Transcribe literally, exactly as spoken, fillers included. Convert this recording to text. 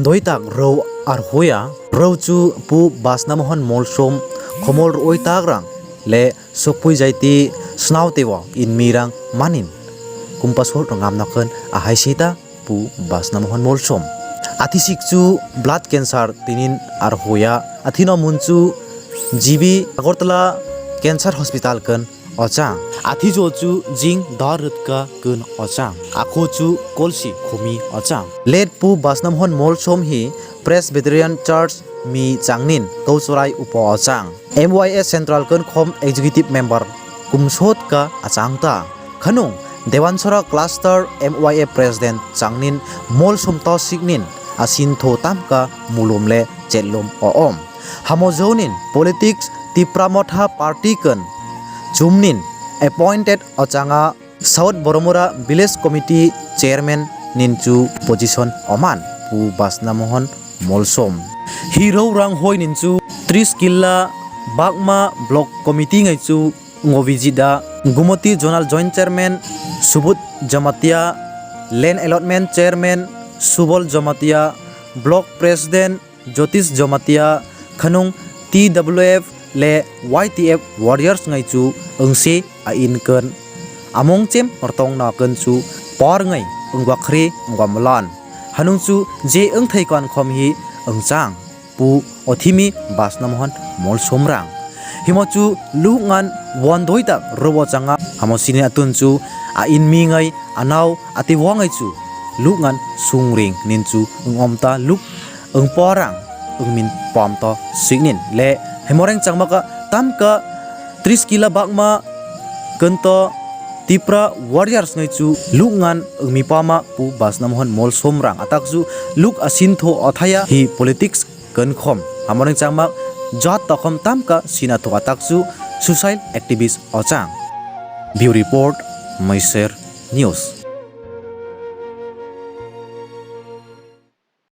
Oi tak rw arhoya, rw chu Pu Basna Mohan Molsom khomol rw oi tak rang le sokpui jaiti snao teibo in mi rang manin. Kumpasol rw ngam nakhan ahai sita Pu Basna Mohan Molsom. Athisik chu blood cancer tinin arhoya, athino mun chu G B Agartala Cancer Hospital kan ochang. Athijo chu jing dar rwtka kun ochang. Akho chu kolsi khumi ochang. Late Pu Basna Mohan Molsom hi Presbyterian Church mi changnin Kouchorai upo ochang. M Y A Central Kankhom Executive Member kumsot ka achang ta. Khanung Dewansora Cluster M Y A President changnin Molsom to siknin asin tho tamka mulum le chetlum o om. Hamo jounin politics Tipra Motha Party kan chumnin appointed ochanga South Boromura Village Committee Chairman ninchu position oman Pu Basna Mohan Molsom. Hiro rang hoi ninchu tris killa Bagma Block Committee ngai chu ngobijida Gumoti Zonal Joint Chairman Subud Jamatia, Land Allotment Chairman Subol Jamatia, Block President Jyotish Jamatia, khanung T W F le Y T F warriors ngai chu wngse a in kan. Among chem rtong na kan chu por ngai wngwa khre wngwa mlan. Hanung chu je wngthai kan khom hi wngchang. Pu Othimi Basna Mohan Molsomrang. Himo chu luk ngan won doi tak robo changa. Hamo sini atun chu a in mi ngai anao ati wangai chu luk ngan sungring nin chu wng om ta luk wng porang wng min pom to siknin le hemoreng changma ka tam ka tris killa Bagma kanto Tipra warriors ngai chu luk ngan wng mi pama Pu Basna Mohan Molsomrang atak chu luk asin tho othaya hi politics kankhom. Hamo nung changma jat tokhom tamka sina tho atak chu social activist ochang. Bureau Report, Maiser News.